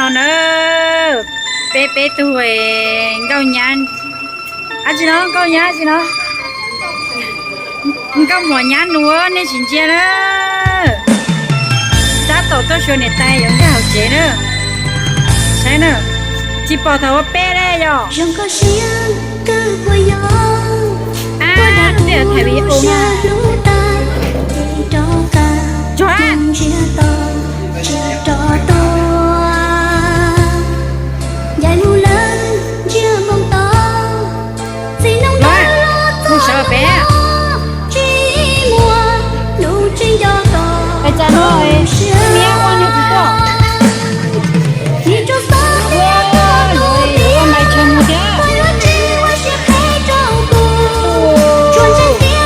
No na, peb peb tug nkauj nyab, ab tsi no nkauj nyab tsi no, nkauj muam nyab nus nej tsis ntsia na. Tab tom tuaj xyuas niam tais yuav nkag hauv tsev na. Saib na, tsis pom thaum ua peb le yom. Ab, twb yog tham video no. Tsuag. Los, mus sawv pem. Es tsam no niab ua nws kuv tuaj. Ua, yuav ua mais tsawg mus thiab. Es tsis muaj qhov rooj, qhov rooj yuav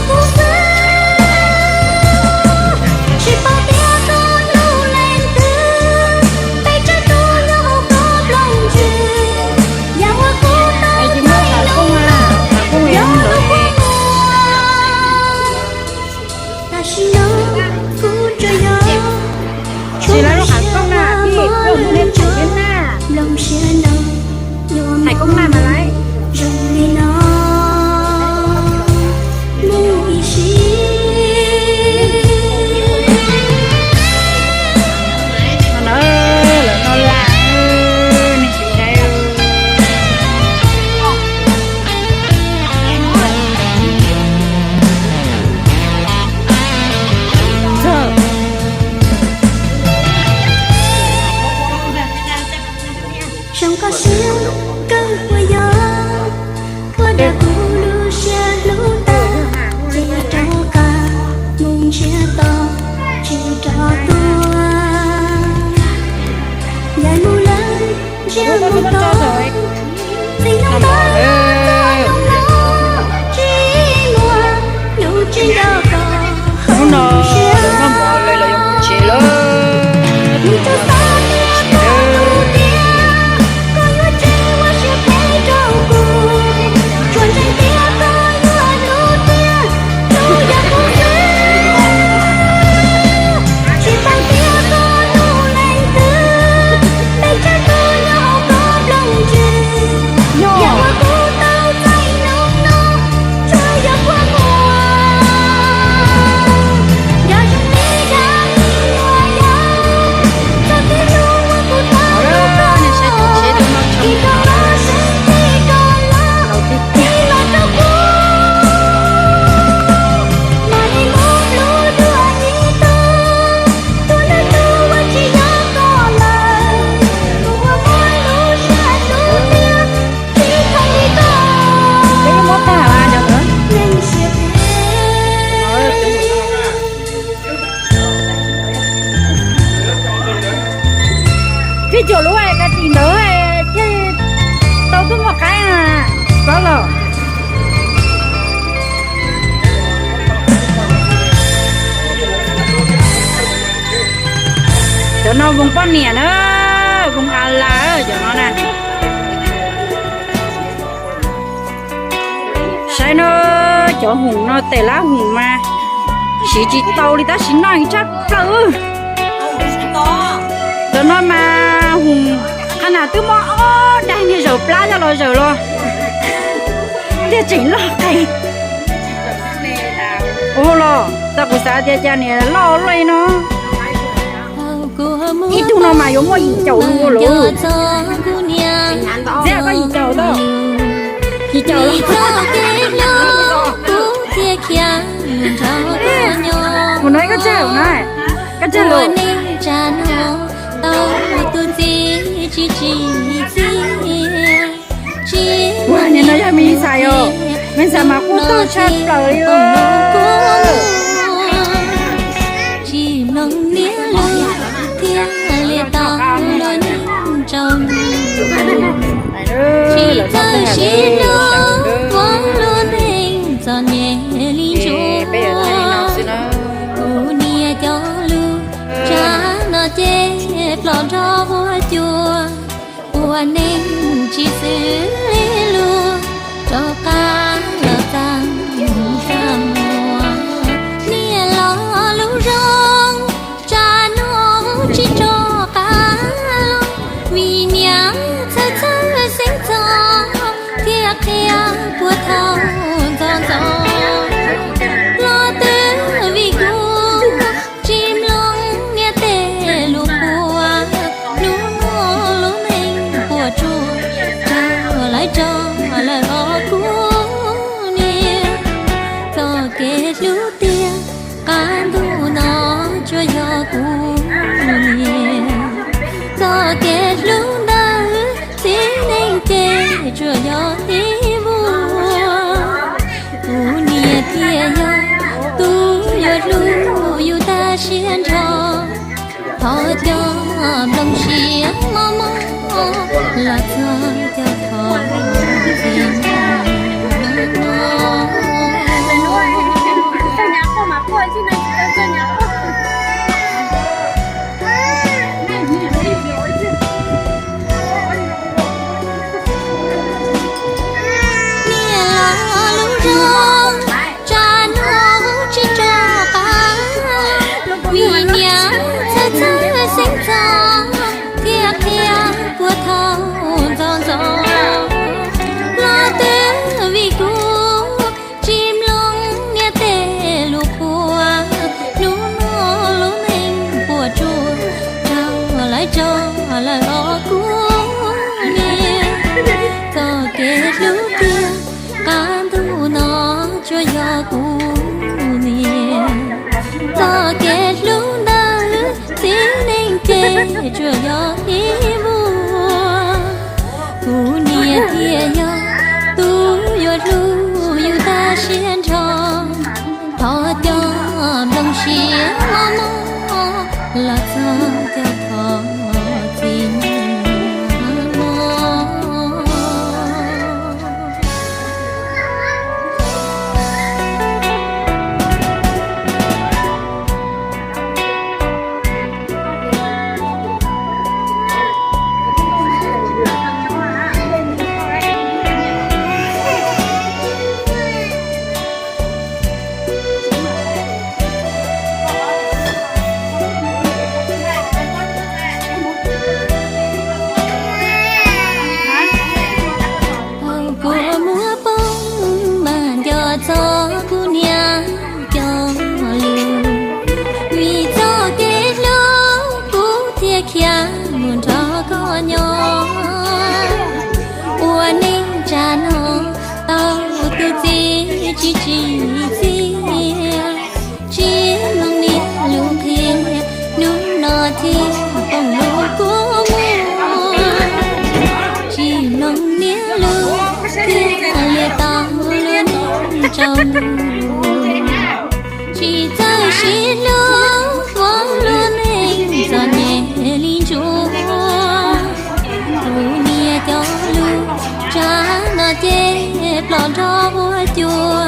mus lawm. Tsis lawv lub qhov rooj na, pib tuaj mus nej tseem thiab na. Thaiv koob naj mas lawm. No na, lawv no lam, nej tsis ntshai. Hnub no lawv noj mov lawm, lawv yuav mus tsev lawm. Peb cuam lub ka tim ntawd thiaj tau tuaj muaj qaib na, paub los. Cov no voos poj niam na, voos a las cov no na. Saib no, cov hoom no tes lab hoom mas siv tsis tau li tab sis noj tshaj plaws. Cov no mas hoom qhov na twb muab ob daig niag zaum plab coj los zaum los thiaj tseem loj qees. Ua los tau kuv xav tias cas niam loj loj no. Ib tug no mas yuav muaj yim caum lus lawm. Ntxiab koj yim caum tau. Yim caum los. Mus no koj tsawg lus na, koj tsawg lus. Ua, nim no yog me ntxhais os, me ntxhais mas kuj tag tshaj plaws li os. Peb yuav tag li no xwb na. Kuv niam cov lus tsab no ces plom nrog huab cua, ua neej tsis xws li lus rov qab los txaj muag. Niam los lus zoo tsam no tsuas yog kuv niam. Txoj kev hlub ntawm txiv neej ces tsuas yog ib vuag. Kuv niam thiaj yog tus yuav hlub yus tag siab nrho. Thov cov nplooj siab mos mos los txog cov thov txim no. Niam laus lub zoo, tsam no tsis rov qab, vim niam txhawj txhawj xeeb txog thiaj qhia puag thaum ntxov ntxov. Los twb vim kuv tsis mloog niam tej lus qhuas, hnub no lub neej puas tsuaj, raug lawv tso lawm os kuv niam. Txoj kev hlub tiag qab ntuj no tsuas yog kuv niam. Txoj kev hlub ntawm txiv neej ces tsuas yog ib vuag. Kuv niam thiaj yog tus yuav hlub yus tag siab nrho. Thov cov nplooj siab mos mos los txog cov thov txim no. Kuv muab poob mas nco txog kuv niam cov lus, vim txoj kev hlub kuv thiaj khiav mus nrog koj nyob. Ua neej tsam no tau tus txiv tsis tsim txiaj, tsis mloog niam lus qhia, hnub no thiaj poob lub kua muag. Tsis mloog niam lus qhia, liam tau lub neej tsaus ntuj, tsis txawj sib hlub ua lub neej txom nyem li ntsuag. Kuv niam cov lus tsam no ces ploj nrog huab cua,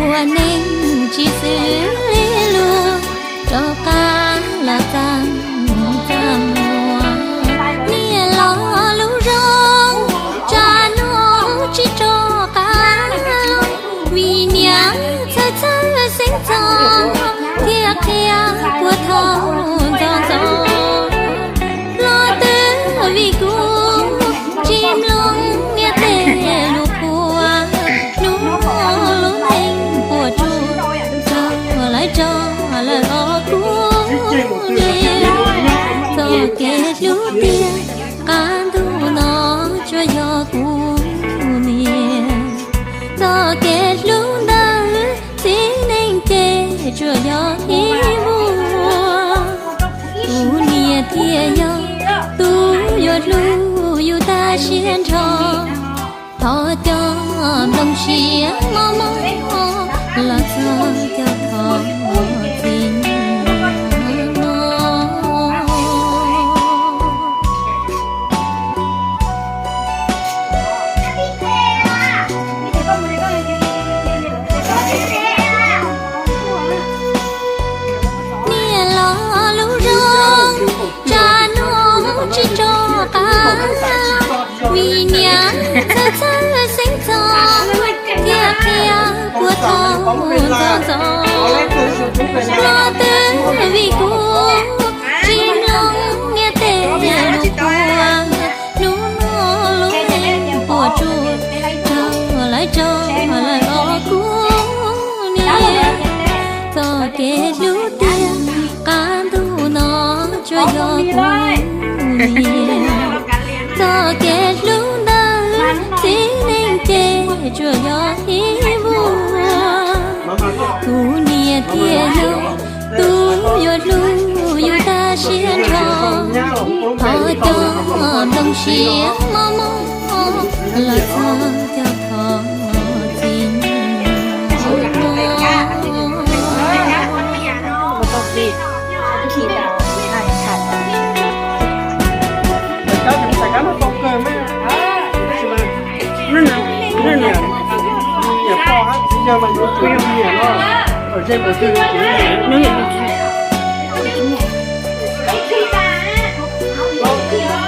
ua neej tsis xws li lus, rov qab los txaj muag. Niam laus lub zoo, tsam no tsis rov qab, vim niam txhawj txhawj xeeb txog thiaj qhia puag thaum ntxov ntxov. Los twb vim kuv tsis mloog niam tej lus qhuas, hnub no lub neej puas tsuaj, raug lawv tso lawm os kuv niam. Txoj kev hlub tiag qab ntuj no tsuas yog kuv niam. Txoj kev hlub ntawm txiv neej ces tsuas yog ib vuag. Kuv niam thiaj yog tus yuav hlub yus tag siab nrho. Thov cov nplooj siab mos mos los txog cov thov txim no. Niam laus lub zoo, tsam no tsis rov qab, vim niam txhawj txhawj xeeb txog thiaj qhia puag thaum ntxov ntxov. Los twb vim kuv tsis mloog niam tej lus qhuas, hnub no lub neej puas tsuaj, raug lawv tso lawm os kuv niam. Txoj kev hlub tiag qab ntuj no tsuas yog kuv niam. Txoj kev hlub ntawm txiv neej ces tsuas yog ib vuag. Kuv niam thiaj yog tus yuav hlub Thov cov nplooj siab mos mos los txog cov thov txim.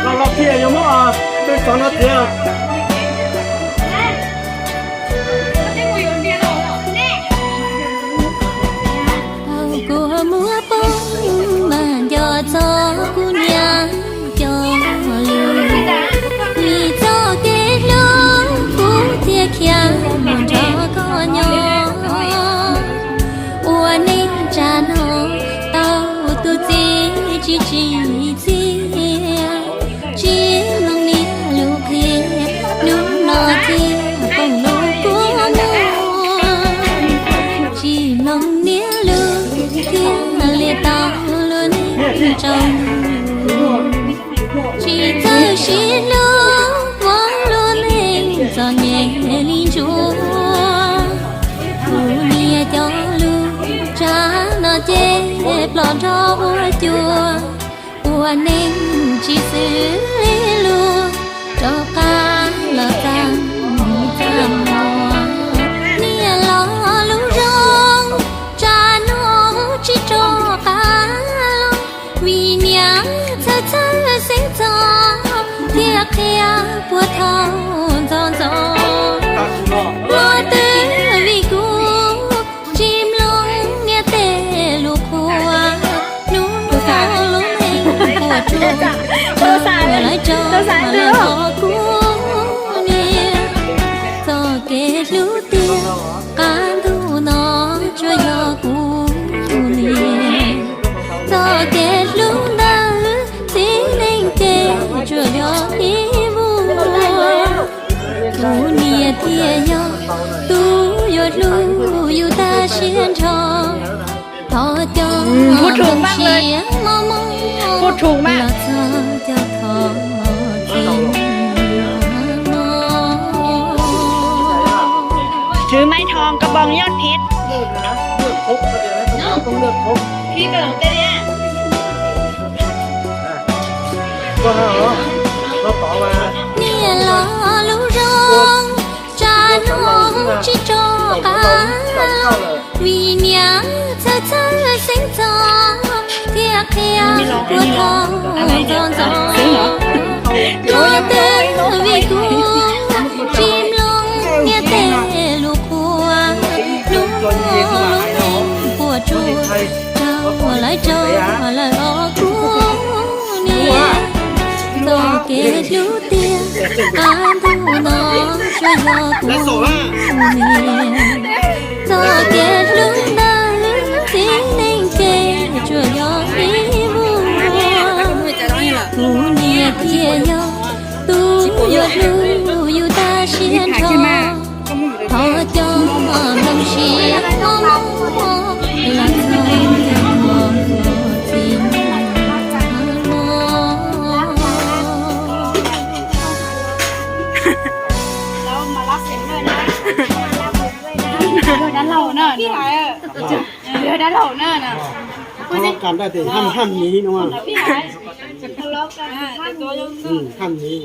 Los los kiag yuav muab peb xov no tiag. Kuv muab poob mas nco txog kuv niam cov lus, vim txoj kev hlub kuv thiaj khiav mus nrog koj nyob. Ua neej tsa no tau tus txiv tsis tsim txiaj, tsis mloog niam lus qhia, hnub no thiaj poob lub kua muag. Tsis mloog niam lus thiaj li tau luag neej tsaus ntuj, tsis txawj sib hlub muab luag neej txom nyem li ntsuag. Kuv niam cov lus tsab no ces ploj nrog huab cua, ua neej tsis xws li luag, rov qab los txaj muag. Niam los lub zoo, tsam no tsis rov qab los, vim niam txhawj txhawj xeeb txog, thiaj qhia puag thaum ntxov ntxov. Luag twb vim kuv tsis mloog niam tej lus qhuas, hnub no lub neej puas tsuaj, lawv tso lawv los kuv niam. Txoj kev hlub tiag qab ntuj no tsuas yog kuv niam. Txoj kev hlub ntawm txiv neej ces tsuas yog ib vuag. Kuv niam thiaj yog tus yuav hlub yus tag siab nrho. Thov cov nplooj siab mos mos los txog cov thov txim no. Trừ Mai Thòn có bông yót phết. Niam los lub zoo, tsam no tsis rov qab los, vim niam txhawj txhawj xeeb txog, thiaj qhia puag thaum ntxov ntxov. Luag twb vim kuv tsis mloog niam tej lus qhuas, hnub no lub neej puas tsuaj, rau lawv tso lawv los kuv niam. Txoj kev hlub tiag qab ntuj no tsuas yog kuv niam. Txoj kev hlub ntawm txiv neej ces tsuas yog ib vuag. Kuv niam thiaj yog tus yuav hlub yus tag siab nrho. Thov cov nplooj siab mos mos los txog cov thov txim no. Dab laug na, dab laug na. Thaum los kam daj tes ham ham miv no. Ham miv.